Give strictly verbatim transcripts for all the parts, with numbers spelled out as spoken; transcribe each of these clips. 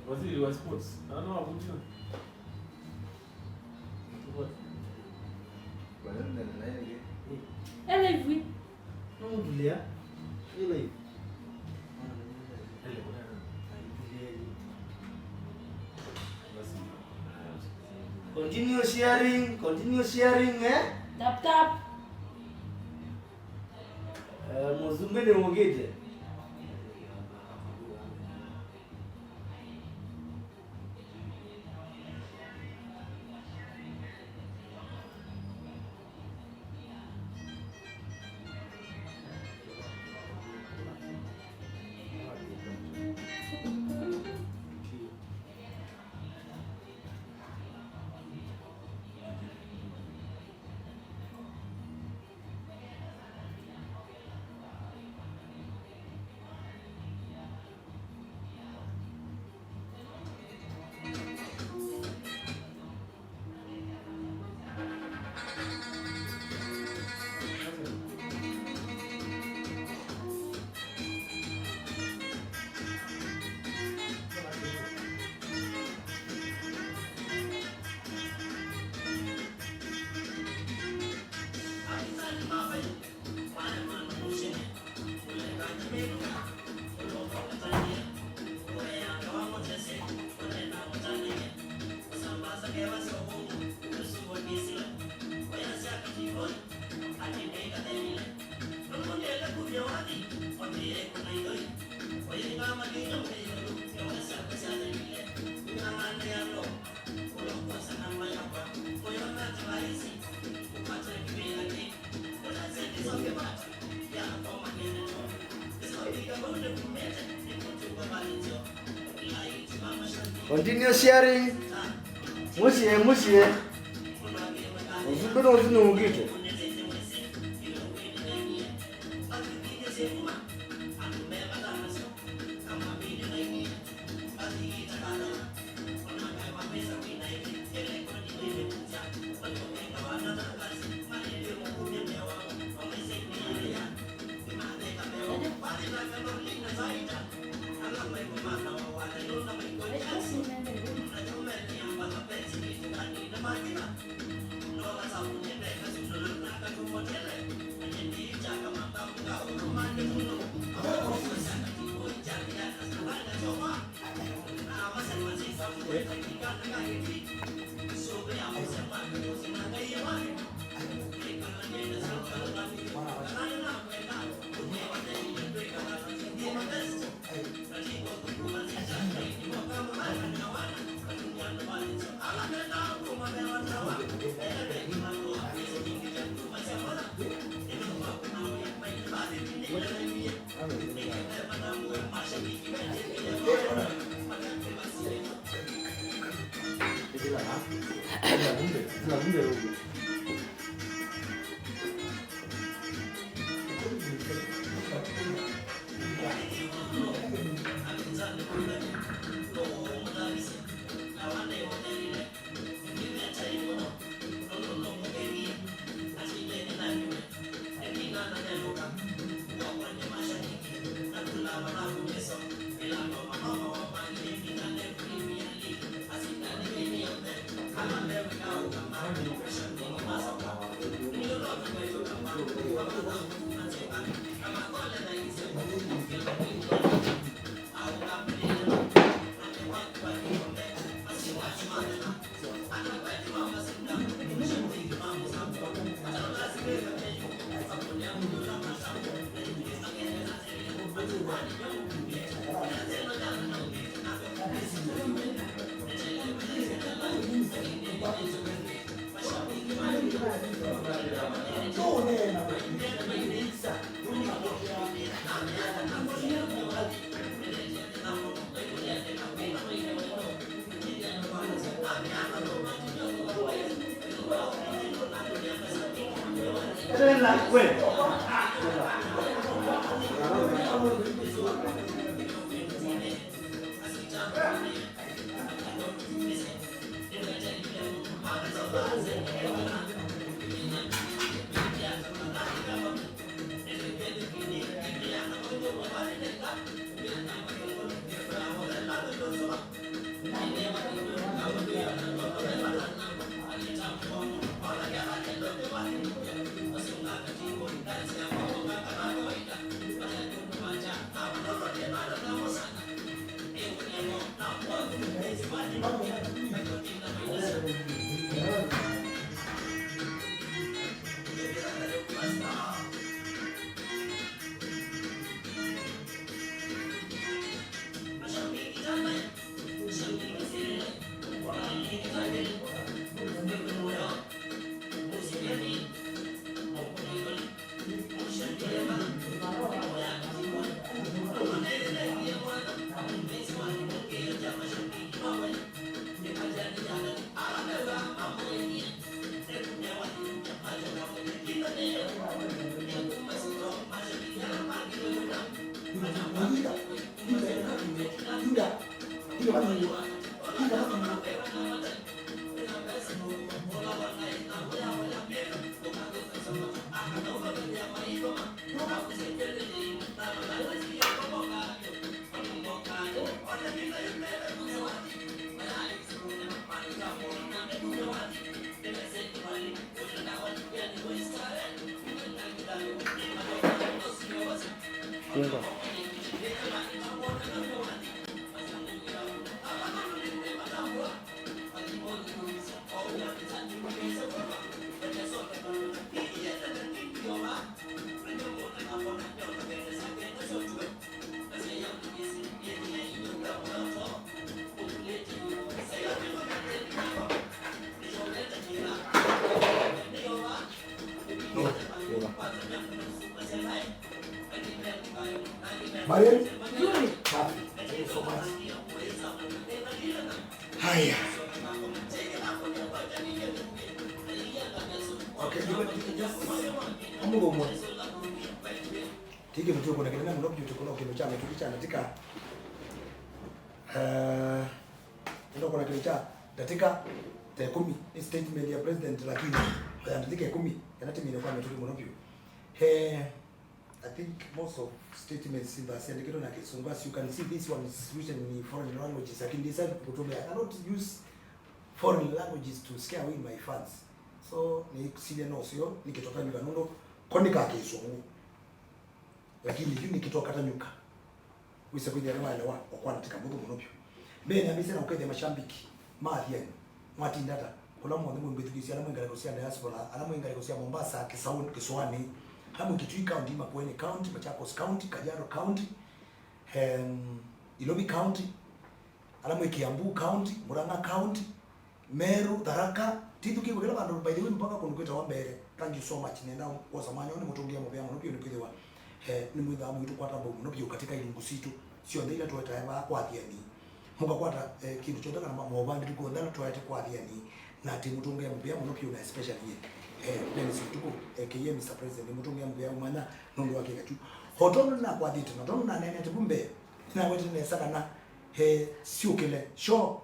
Waziri wa sports, ana wavutia. Ela hivi. Nũndũlĩa ĩla ĩ. Continue sharing, continue sharing, eh? Tap, tap. Eh, mũsumbĩ nĩ ũkĩte. Continue sharing. Mũsyĩ, mũsyĩ. Ũsumbĩ nũsu nũngĩte. Mariam? Nzuri. Safi. Thank you so much. Haya. Okay, you can, you can just, I'm gonna go more. Tiki mtu kuna kile na mlobi yote kuna kile chama tukichanatĩka. Eh, ndio kuna kile cha ndatĩka ta ĩkũmi, ni statement ya president, lakini ya ndatĩka ĩkũmi, kana timine kwa mĩtũkĩ mũno vyũ. Eh, I think most of statements in the syandĩkĩtwe na Kĩsũngũ. As you can see, this one is written in foreign languages, lakini ndisa kũtũmĩa. I cannot use foreign languages to scare away my fans. So, nĩsilya no sio, nĩkĩtoka nyuka nũndũ ko nĩ ka Kĩsũngũ. Lakini yu nĩkĩtoka ta nyuka. Wĩsa kwĩthĩa nĩwaelewa, o kwanatĩka mũthũ mũno vyũ. Mbee nĩambĩĩsye na ũkethĩa mashabiki ma Athiani. Mwatinda ata? Kũla mwonthe mwĩmbĩthukĩĩsya, ala mwĩ ngalĩko sya diaspora, ala mwĩ ngalĩko sya Mombasa, Kĩsaũ-, Kĩsũanĩ, ala mwĩ Kitui County, Makueni County, Machakos County, Kajiado County, em, Ilovi County, ala mwĩ Kiambu County, Murang'a County, Meru, Tharaka, tithukĩĩw'a kĩla vandũ, by the way, mpaka kũndũ kwĩtawa Mbeere. Thank you so much. Nenda kwosa mwanya ũũ nĩmũtũngĩe mũvea mũno vyũ nĩkwĩthĩwa, eh, nĩmwĩthaa mũitũkwata mbau mũno vyũ katika ilungu sitũ syonthe ila tũetae vaa kwa Athiani. Mũkakwata, eh, kĩndũ kyonthe kana ma-, maũvangĩli onthe ala twaete kwa Athiani, na atĩ mũtũngĩe mũvea mũno vyũ, na especially, eh, Dennis Mutuku, A K A Mister President, nĩmũtũngĩe mũvea mwanya nũndũ wa kĩka kyu. O tondũ nĩnakwathĩte, na tondũ naneenete vu mbee, nĩnawetete nesa kana, eh, syũkĩle show,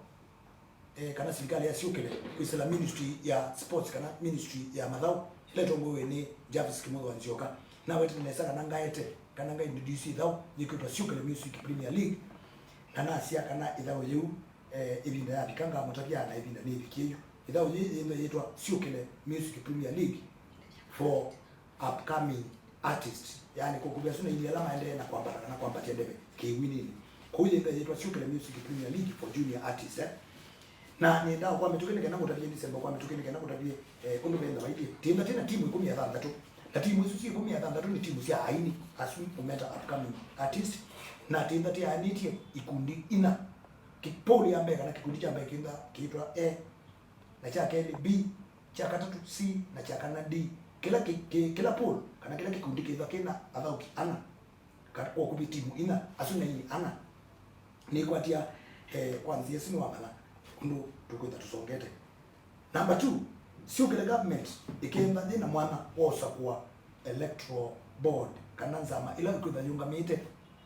eh, kana silikalĩ ya syũkĩle kwĩsĩla ministry ya sports kana ministry ya mathaũ ĩla ĩtongoew'e nĩ Jarvis Kĩmũthũ wa Nzyoka. Nawetete nesa kana ngaete kana nga introduce ĩthaũ yĩkwĩtwa Syũkĩle Music Premier League, na nasya kana ĩthaũ yĩu, eh, ĩvinda yavika ngamũtavya na ĩvinda nĩĩvikie yu. Ĩthaũ yĩĩ yĩenda yĩtwa Syũkĩle Music Premier League for upcoming artist, yaani kũkuvĩa asu na ili ala maendee na kwambata kana kwambatya ndeve kĩw'ĩnĩnĩ. Kwoou yĩenda yĩtwa Syũkĩle Music Premier League for junior artist, eh? Na nĩendaa kwa mĩtũkĩ nĩ kana ngũtavye, nĩsemba kwa mĩtũkĩ nĩ kana ngũtavye, eh, ũndũ venda vaithie. Tĩenda tĩna timu ĩkũmi na thanthatũ. Na timu isu syĩ ĩkũmi na thanthatũ nĩ timu sya aini, asu ũmeta upcoming artist. Na tĩenda tĩaanĩtye ikundi ina. Ki-, pool ya mbee kana kĩkundi kya mbee kĩenda kĩitwa A, na kya kelĩ B, kya katatũ C, na kya kana D. Kĩla kĩ-, kĩ-, kĩla pool kana kĩla kĩkundi kĩthwa kĩna athaũki ana. Ka-, kwa ũkuvĩ timu ina, asu nĩ ana. Nĩkwatya, eh, kwa nzĩa ĩsu nĩwamanya ũndũ tũkwĩtha tũsongete. Number two, syũkĩle government ĩkenda yĩna mwanya wa ũsakũa electoral board kana nzama ĩla ĩkwĩtha yũngamĩte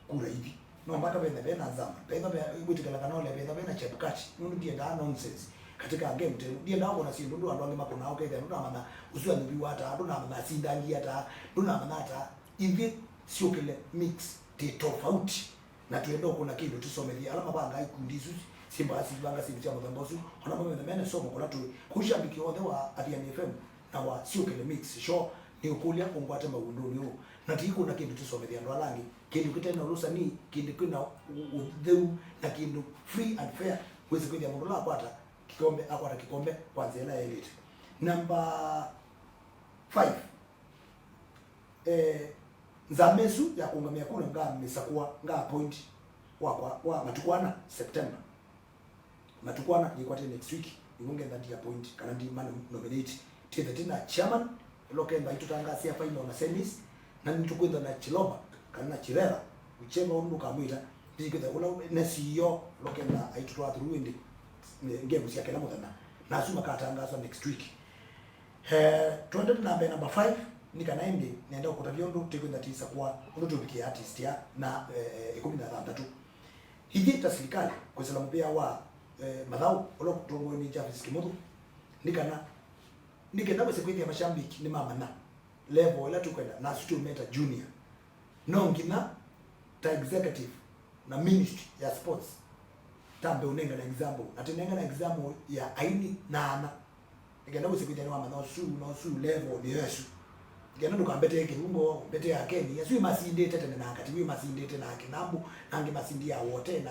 kura ithi. No mpaka vetha vena nzama, vetha ve-, wĩtĩkĩla kana ole vetha vena Chebukati, nũndũ ndiendaa nonsense katika game tenu. Ndiendaa kuona syĩndũ ndũ andũ angĩ makũnaa ũkethĩa ndũnamanya ũsu anyuviwa ata, ndũnamanya asindangie ata, ndũnamanya ata. Ithyĩ syũkĩle mix ti tofauti, na twĩenda ũkũna kĩndũ tũsomethie ala mavangaa ikundi isu syĩmbaga sivanga syĩndũ sya mũthemba ũsu, ona mamenye mene somo kũla tũĩ. Kwoou shambiki onthe wa Athiani F M na wa Syũkĩle Mix Show, nĩũkũlya ũngwate mawundũnĩ ũũ, na tiikũna kĩndũ tũsomethie andũ ala angĩ, kĩndũ kĩte na ũlũsani, kĩndũ kĩna ũ-, ũtheu, na kĩndũ free and fair. Wĩsĩ kwĩthĩa mũndũ ũla akwata kĩkombe, akwata kĩkombe kwa nzĩa ĩla yaĩlĩte. Number five, eh, nzama ĩsu ya kũũngamĩa kura ngamĩsakũa, nga appoint wakwa wa matukũ ana September. Matukũ ana yĩkwatĩe next week, nĩw'o ngetha ndi appoint kana ndi ma nominate. Twĩthe twĩ na chairman, ũla ũkenda aitũtangaasĩa final na semis, na nĩtũkwĩtha na Chiloba kana na Chirera, whichever ũndũ ũkamwĩta, ndikwĩtha ũla ne C E O, ũla ũkenda aitũtwaa through ĩndĩ, eh, game sya kĩla mũthenya. Na asu makatangaaswa next week. Eh, twendete na mbee number five, nĩ kana ĩndĩ nenda ũkũtavya ũndũ tĩkwĩtha tĩsakũa, ũndũ tũvikĩe artist ya na, eh, eh, ĩkũmi na thanthatũ. Ithyĩ ta silikalĩ, kwĩsĩla mũvĩa wa, eh, mathaũ ũla ũtongoew'e nĩ Jarvis Kĩmũthũ, nĩ kana, nĩ kenda wĩse kwĩthĩa mashambiki nĩmamanya level ĩla tũkwenda, na asu tũmeta junior. No nginya ta executive na ministry ya sports tambe ũnengana example, na tũnengana example ya aini na ana. Nĩ kenda wĩse kwĩthĩa nĩwamanya ũsu na ũsu level nĩ ĩsu. Nĩ kenda ndũkambetee kĩlungo, mbetee akeni. Asu masindĩte tene na akati, wĩ masindĩte na kĩnambu, na angĩ masindi ya wote, na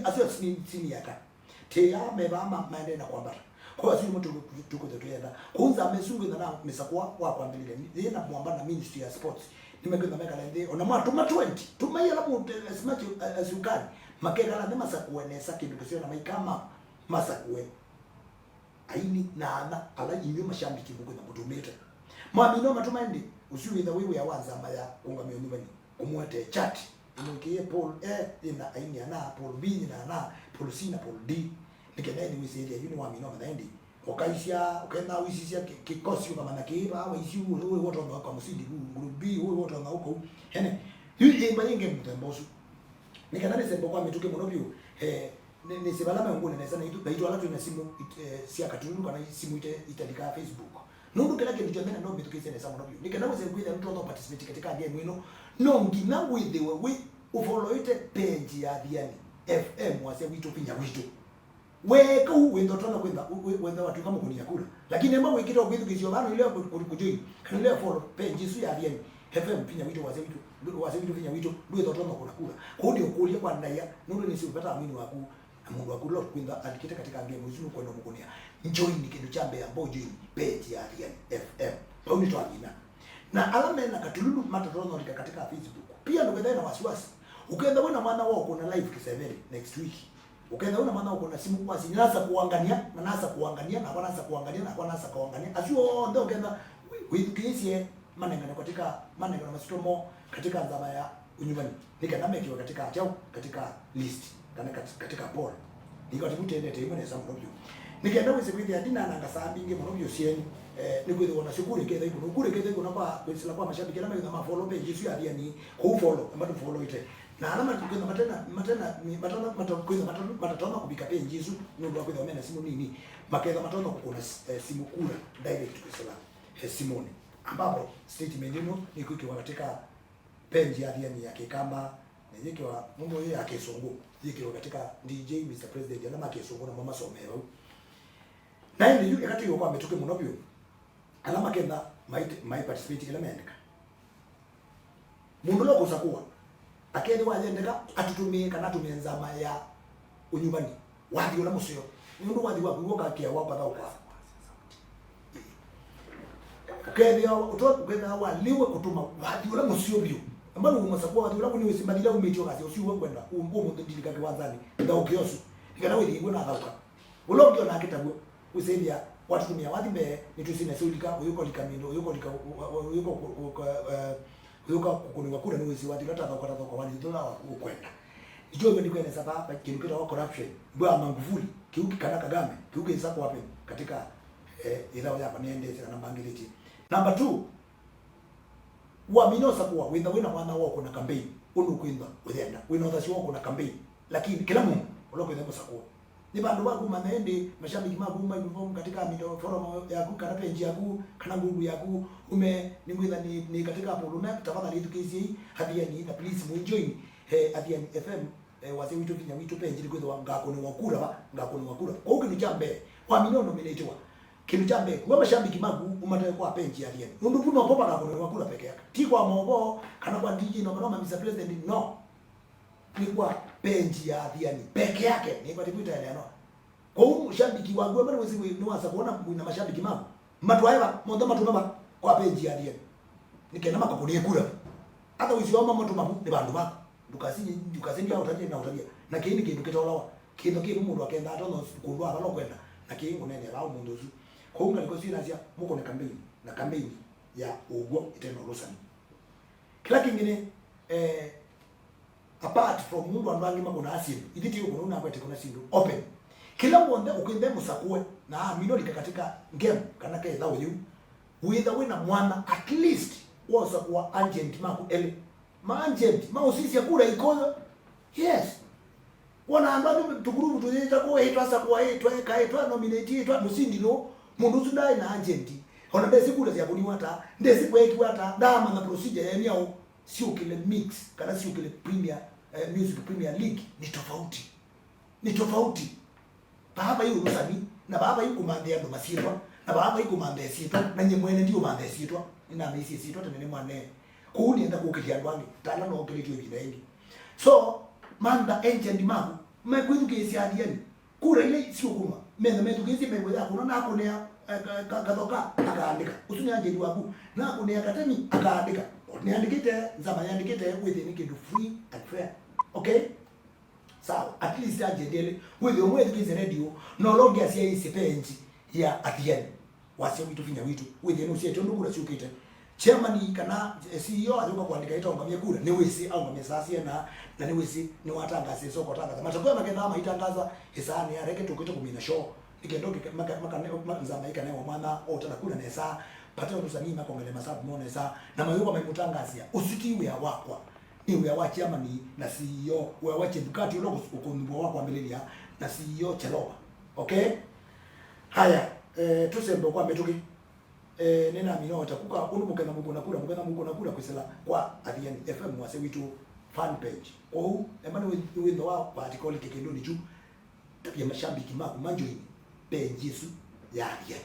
asu, asu sini, sini yaka. Tĩ aa me vaa ma, maendee na kwambata. Kwa asu nĩmo tũkwĩthwa twĩenda. Kũu nzama ĩsu ngwĩtha na mĩsakũa wa kwambĩlĩlya, yĩ na mwamba na ministry ya sports. Nĩmekwĩtha mekala nthĩ, ona mwatũma twenty, tũmai ala mũndũ as much as you can. Makekala nthĩ masakũe nesa kĩndũ kĩseo na maikama masakũe aini na ana ala inyw'ĩ mashambiki mũkwĩtha mũtũmĩte. Mwamina ũmatũma ĩndĩ, ũsu wĩtha wĩ wĩa wa nzama ya kũũngamĩa ũnyuvani, ũmũetee chart, ũmũĩkĩĩe pool A yĩ na aini ana, pool B yĩ na ana, pool C na pool D. Nĩ kenda ĩndĩ wĩsĩĩthya yu nĩwamina ũmanya ĩndĩ, ũkaisya, ũkenda ũisisya kĩ-, kĩkosi ũkamanya kĩĩ vaa, waisyu ũyũ, ũyũ ũtonya ũka mũsindi vu, group B, ũyũ ũtonya ũka u. Ene, yu ĩmba yĩngĩ mũthemba ũsu. Nĩ kenda nĩsembe kwa mĩtũkĩ mũno vyũ, eh, Nĩ, nĩsĩ vala meũngũne nesa naitũ, naitũ ala twĩ na simũ it-, eh, sya katululu kana simũ ite-, italikaa Facebook. Nũndũ kĩla kĩndũ kyonthe na no mbĩthukĩĩsye nesa mũno vyũ. Nĩ kana wĩse kwĩthĩa nũtonya participate katika game ĩno, no nginya wĩthĩwe wĩ ũfollowĩte page ya Athiani F M, Wasya Witũ, Vinya Witũ. Weeka ũu wĩthwa ũtonya kwĩtha, wĩ-, wĩtha watw'ĩka mũkũnia kura. Lakini ema wĩkĩte o kwĩthukĩĩsya vana ile kũ-, kũ-, kũjoin, kana ile follow page ĩsu ya Athiani F M, Vinya Witũ, Wasya Witũ, Wasya Witũ, Vinya Witũ, ndwĩthwa ũtonya kũna kura. Kwoou nĩ ũkũlya kwa ndaĩa, nũndũ nĩsĩ ũvata wa mwini waku. Na mũndũ waku ũla ũkwĩtha andĩkĩte katika game ĩsu nũkwenda ũmũkũnĩa. Join kĩndũ kya mbee, ambao join page ya Athiani F M. Vau nĩtwamina. Na ala me na katululu matatonya ũlika katika Facebook, pia ndũkethĩwe na wasiwasi. Ũkethĩa wĩ na mwanya wa ũkũna live kĩseveni next week, ũkethĩa wĩ na mwanya wa ũkũna simũ kwasi, nasa kũangania, na nasa kũangania, nakwa nasa kũangania, nakwa nasa kũangania. Asu onthe ũkethĩa wĩ-, wĩthukĩĩsye manengane katika, manengane masito mo katika nzama ya ũnyuvani, nĩ kana mekiwe katika ateũ, katika list, kana kat-, katika poll. Nĩkati mũtendete imwe nesa mũno vyũ. Nĩ kenda wĩse kwĩthĩa ndinananga saa mbingĩ mũno vyũ syenyu, eh, nĩ kwĩthĩwa nasyo kura iketha ikũna, kura iketha ikũna kwa kwĩsĩla kwa mashabiki ala mewĩtha ma follow page ĩsu ya Athiani, kũu follow, amba tũfollowĩte. Na ala makwĩtha matena, matena, matana, mata-, kwĩtha matana, matatonya kũvika page ĩsu, nũndũ wa kwĩthĩwa mena simũ nini, maketha matonya kũkũna s-, eh, simũ kura direct kwĩsĩla, eh, simũnĩ. Ambapo statement ĩno nĩkwĩkĩwa katika page ya Athiani ya Kĩkamba, na yĩkĩwa nũndũ yĩ ya Kĩsũngũ, yĩkĩwa katika D J, Mister President, ala ma Kĩsũngũ namo masomee vau. Na ĩndĩ yu eka twĩw'e kwa mĩtũkĩ mũno vyũ, ala makenda mai, mai participate kĩla mendeka. Mũndũ ũla ũkũsakũa, akethĩwa ayendeka, atũtũmĩe kana atũmĩe nzama ya ũnyuvani, wathi ũla mũseo. Nũndũ wathi waku w'o ũkakĩa wa ũkathaũka. Ũkethĩa ũto-, ũkethĩa walĩwe kũtũma wathi ũla mũseo vyũ. Amba nũũmasakũa wathi ũla kũnĩ wĩsĩ mathila umĩtye ũkasya ũsu w'o ngwenda, ũmũnthĩ ndilika kĩwanzanĩ, nthaũkĩa ũsu. Nĩ kana wĩthĩe w'o nathaũka. Ũla ũngĩ o nake taw'o, wĩsĩthĩa watũtũmĩa wathi mbee, nĩtwĩsĩ nesa ũlika, ũyũka ũlika mĩndũ, ũyũka ũlika, ũyũka, ũyũka, eh, ũyũka kũkũnĩwa kura nĩwĩsĩ wathi ũla tathaũka, tathaũka wathi ũla waku ũkwenda. Nĩkyo w'o nĩkwelesa vaa, va kĩndũ kĩtawa corruption, mbwa Magufuli, kĩu kana Kagame, kĩu kĩsa kwa katika, eh, ĩthao yakwa nĩendete kana mbangĩlĩtye. Number two, wamina ũsakũa, wĩtha wĩna mwanya wa ũkũna campaign, ũndũ ũkwĩthwa ũyenda, wĩna ũthasyo wa ũkũna campaign, lakini kĩla mũndũ ũla ũkwĩtha kũsakũa. Nĩ vandũ va kumanya ĩndĩ, mashabiki maku ma uniform katika mito forum yaku, kana page yaku, kana group yaku, ume, nĩngwĩtha nĩ, nĩ katika poll, ume, tafadhali ĩthukĩĩsyei, Athiani, na please, mũijoin, eh, Athiani F M, eh, Wasya Witũ, Vinya Witũ page, nĩkwĩthĩwa ngakũnĩwa kura va, ngakũnĩwa kura. Kwoou kĩndũ kya mbee, wamina ũnominatiwa, kĩndũ kya mbee, kuwa mashabiki maku ũmatae kwa page ya Athiani. Nũndũ vu novo vakakũnĩwa kura peke yake. Ti kwa maũvoo, kana kwa D J no, kana ma Mister President, no. Nĩ kwa page ya Athiani peke yake, nĩkwatĩ kwĩtaeleanwa. Kwoou mũshambiki waku amba nĩwĩsĩ wĩ- nĩwasa kuona wĩna mashambiki maku. Matwae va, monthe matũme va kwa page ya Athiani. Nĩ kenda makakũnĩe kura. Otherwise, ao mamatũma vu nĩ vandũ vaku. Ndũkasi- ndũkasindie aũtavya na ũtavya. Na kĩĩ nĩ kĩndũ kĩtolawa. Kĩndũ kĩĩ mũndũ akenda atonya kũndũ avala ũkwenda. Na kĩĩ ngũneenea vaa ũmũnthĩ ũsu. Kwoou ngalĩko isu inasya mũkũne campaign na campaign ya ũw'o ĩte na ũlũsani. Kĩla kĩngĩ nĩ, eh, apart from mũndũ andũ angĩ makũnaa syĩndũ, ithyĩ ti ũkũna ũnakwete kũna syĩndũ open. Kĩla w'onthe ũkwĩnthe mũsakũe na amino lika katika game kana ketha ũyũ, wĩtha wĩna mwana at least wosakũa agent maku elĩ. Ma agent maũsisya kura ikoyo. Yes. Wona andũ angĩ tũkuruvu tũyĩta kũũ, ĩtwa sakũa, ĩtwa eka, ĩtwa nominate, ĩtwa mũsindi nũ, mũndũ ũsu ndaĩ na agent. Ona ndesĩ kura syakũniwa ata, ndesĩ kweekiwa ata, ndaamanya procedure ya myaũ. Syũkĩle mix, kana syũkĩle Premier, eh, Music Premier League, nĩ tofauti. Nĩ tofauti. Vaa vai ũlũsani, na vaa vai kũmantha andũ masyĩtwa, na vaa vai kũmantha ĩsyĩtwa, na nyie mwene ndiũmantha ĩsyĩtwa, nĩnamĩisye ĩsyĩtwa tene nĩ mwanee. Kwoou nĩenda kũkĩlya andũ angĩ, ta ala nookĩlĩtw'e ĩvinda yĩngĩ. So, mantha agent maku, mekwĩthukĩĩsya Athiani. Kura ila siũkũnwa, metha methukĩĩsye mew'e ya kũnwa, nakũnĩa, eh, ka- ka- kathoka, akaandĩka. Ũsu nĩ agent waku. Nakũnĩa katemi, akaandĩka. Nĩandĩkĩte, nzama yandĩkĩte, wĩthĩe nĩ kĩndũ free and fair. Okay? Sawa, at least agent elĩ. Wĩthĩe ũmwe ethukĩĩsye radio, na ũla ũngĩ asyaĩĩsye page ya Athiani. Wasya witũ, vinya witũ. Wĩthĩe nũsiete ũndũ kura syũkĩte. Chairman kana, eh, C E O ayũka kũandĩka ĩtaũngamya kura, nĩwĩsĩ aũngamya saa siana, na nĩwĩsĩ nĩwatangaasa ĩsoko tangatha. Matokeo makethĩwa maitangaasa ĩsaanĩ ya reke tũkĩte kũmina show. Nĩ kenda ũkĩke- maka- makane- ma- nzama ikanewa mwana ũtana kura nesa. Pate ũndũ sanii makongele masabu mo nesa. Na mayũka maimũtangaasĩa. Ũsu ti wĩa wakwa. Nĩ wĩa wa chairman na C E O, wĩa wa Chebukati ũla ũkũnthumwa wa kwambĩlĩlya, na C E O Chelova. Okay? Haya, eh, tũsembe kwa mĩtũkĩ. Eh, nĩnamina ota kuka, ũndũ mũketha mũkũna kura, mũketha mũkũna kura kwĩsĩla kwa Athiani F M wasya witũ fan page. Kwoou, emba nĩ wĩ- nĩ wĩtho wa party kolike kĩndũnĩ kyu. Tavya mashambiki maku manjoini page ĩsu ya Athiani.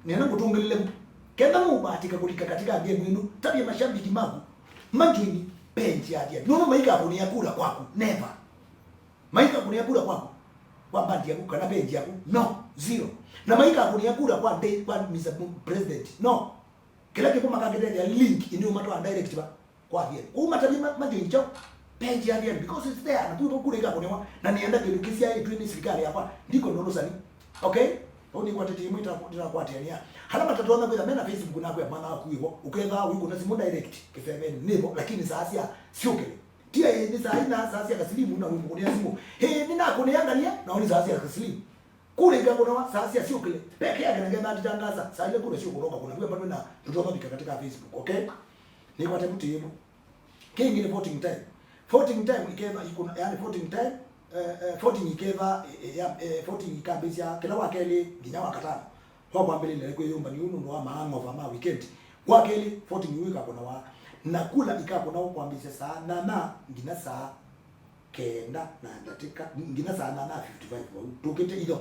Nĩenda ngũtũngĩlĩle vu. Kenda nũũvatĩka kũlika katika game ĩno, tavya mashambiki maku manjoini page ya Athiani. Nũndũ maikakũnĩa kura kwaku. Never. Maikakũnĩa kura kwaku. Kwa band yaku, kana page yaku. No. Zero. Na maikakũnĩa kura kwa ndĩ, kwa Mister President. No. Kĩla kĩvo makakĩtethya link ĩnĩ ũmatwaa direct va kwa Athiani. Kwoou matavye ma- majoin kyaũ? Page ya Athiani, because it's there, na kũu kura ikakũnĩwa, na nĩenda kĩndũ kĩsyaĩtw'e nĩ silikalĩ yakwa, ndikũna ũlũsani. Okay? Vau nĩkwatĩte imwe ita- itakwatĩanĩa. Ala matatonya kwĩtha mena Facebook nakwĩa mwana waku wĩvo, ũkethaa ũikũna simũ direct kĩsevenĩ, nĩvo, lakini saa sya syũkĩle. Ti ĩ nĩ saa ina, saa sya kasilimu na wĩmũkũnĩa simũ. Ĩ, nĩnakũnĩangania, nao nĩ saa sya kasilimu. Kura ikakũnawa saa sya syũkĩle. Peke yake na ngetha nditangaza. Saa ile kura syũkũnoka kuna vue bado na tũtoka vika katika Facebook, okay? Nĩkwate mtu yenu. Kĩngĩ nĩ voting time. Voting time iketha ikuna, yani voting time, eh, eh, voting iketha, eh, eh, ya, eh, voting ikambĩsya kĩla wa kelĩ nginya wa katano. Kwa kwambĩlĩlya kwĩyũmbany'a ũũ nũndũ wa mahangover ma weekend. Wa kelĩ, voting yu ikakũnawa. Na kula ikakũnawa kwambĩsya saa nana nginya saa kenda na ndatĩka, nginya saa nana fifty-five vau. Tũkĩte itho.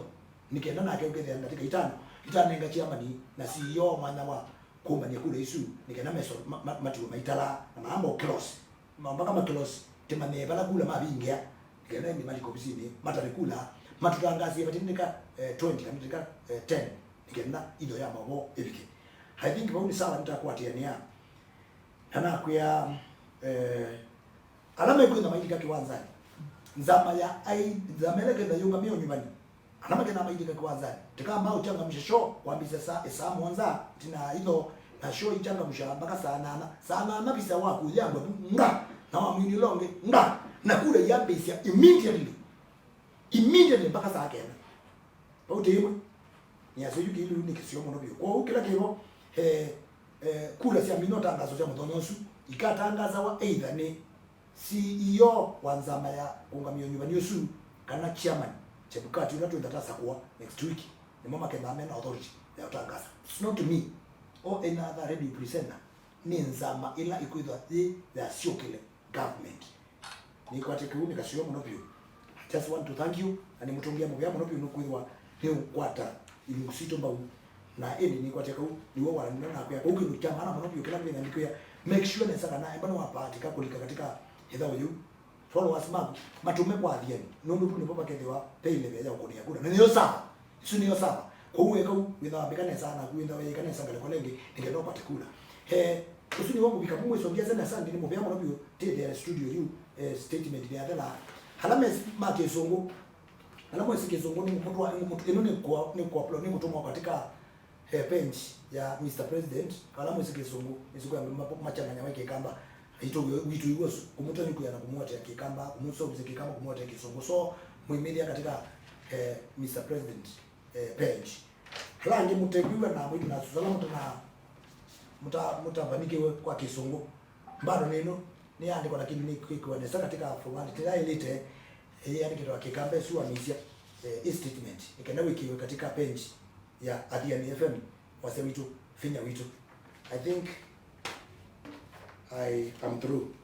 Nĩ kenda nake ũkethĩa ndatĩka itano, itanenga chairman na C E O mwanya wa kũmbany'a kura isu, nĩ kenda meso ma- ma- matiwe maitalaa, na maamba ũclose. Mambaka maclose, tĩmanyĩe vala kula mavingĩa, nĩ kenda ĩndĩ malika ovisinĩ, matave kula, matũtangasie vatindĩka, eh, twenty kana ndĩka, eh, ten, nĩ kenda itho ya maũvoo ĩvike. I think vau nĩ sawa, nĩtakwatĩanĩa. Na nakwĩa, eh, ala mekwĩtha mailika kĩwanzanĩ, nzama ya ai, nzama ĩla ĩkenda yũngamĩa ũnyuvani, ala makenda mailika kĩwanzanĩ, tĩkamba ũchangamsha show kwambĩsya saa, saa mũonza tina itho, na show ichangamsha mpaka saa nana. Saa nana visa waku ũyambwa vu, nga, na wa mwini ũla ũngĩ, nga, na kura yambĩsya immediately. Immediately mpaka saa kenda. Vau tĩ ĩmwe. Nĩ aso yu kĩlĩu nĩ kĩseo mũno vyũ. Kwoou kĩla kĩvo, eh, eh, kula sya mino tangaso sya mũthenya ũsu ikatangasawa either nĩ C E O wa nzama ya kũngamĩa ũnyuvani ũsu kana chairman Chebukati ũla twĩtha tasakũa next week. Nĩmo makethaa mena authority ya ũtangasa. It's not me or any other radio presenter. Nĩ nzama ĩla ĩkwĩthwa yĩ ya syũkĩle government. Nĩkwatya kĩu nĩ kaseo mũno vyũ. I just want to thank you, na nĩmũtũngĩa mũvea mũno vyũ nũkwĩthwa nĩũkwata ilungu sitũ mbau. Na ĩndĩ nĩkwatya kau nĩw'o walanila nakwĩa kau kĩndũ kya maana mũno vyũ kĩla kwĩna ndikwĩa. Make sure nesa kana emba nĩwapatika kũlika katika ĩthaũ yĩu. followers maku, matũme kwa Athiani, nũndũ vu nĩvo vakethĩwa ve ĩleve ya ũkũnĩa kura. Na nĩyo sawa. Isu nĩyo sawa. Kwoou weka ũu, wĩthawa mbĩka nesa, naku wĩthawa yĩka nesa ngalĩko lengĩ, nĩkenda ũkwate kura. Eh, ũsu nĩw'o ngũvika vu mwĩsyo, ngiasya nesa, ndi nĩ mũvea mũno vyũ, tĩthea studio yu, eh, statement nĩyathelaa. Ala mesi ma kĩsũngũ, ala mwĩsĩ kĩsũngũ nĩ ngũmũtwa, nĩ ngũmũtwa, ĩno nĩ kwa, nĩ kwa, nĩ ngũtũmwa katika eh, page ya Mister President, ala mwĩsĩ kĩsũngũ, nĩsĩ kwĩ andũ ma- machanganya wa kĩkamba, aitũ wĩ- witũ iw'o su, kũmũtonyũkĩa na kũmũotea kĩkamba, kũmũsovũsya kĩkamba, kũmũotea kĩsũngũ. So, mwĩmĩthya katika, eh, Mister President, eh, page. Ala angĩ mũtekwĩw'a na mwĩtu na susu, ala mũtana- mũta- mũtavanikĩwe kwa kĩsũngũ, bado nĩno nĩyaandĩkwa, lakini nĩkwĩkĩwa nesa katika formality ĩla ĩlĩte, eh, yĩandĩkĩtwe na kĩkamba ĩsu wamĩisya, eh, ĩ statement, nĩkenda wĩkĩwe katika page ya Athiani F M, wasya witũ, vinya witũ. I think I am through.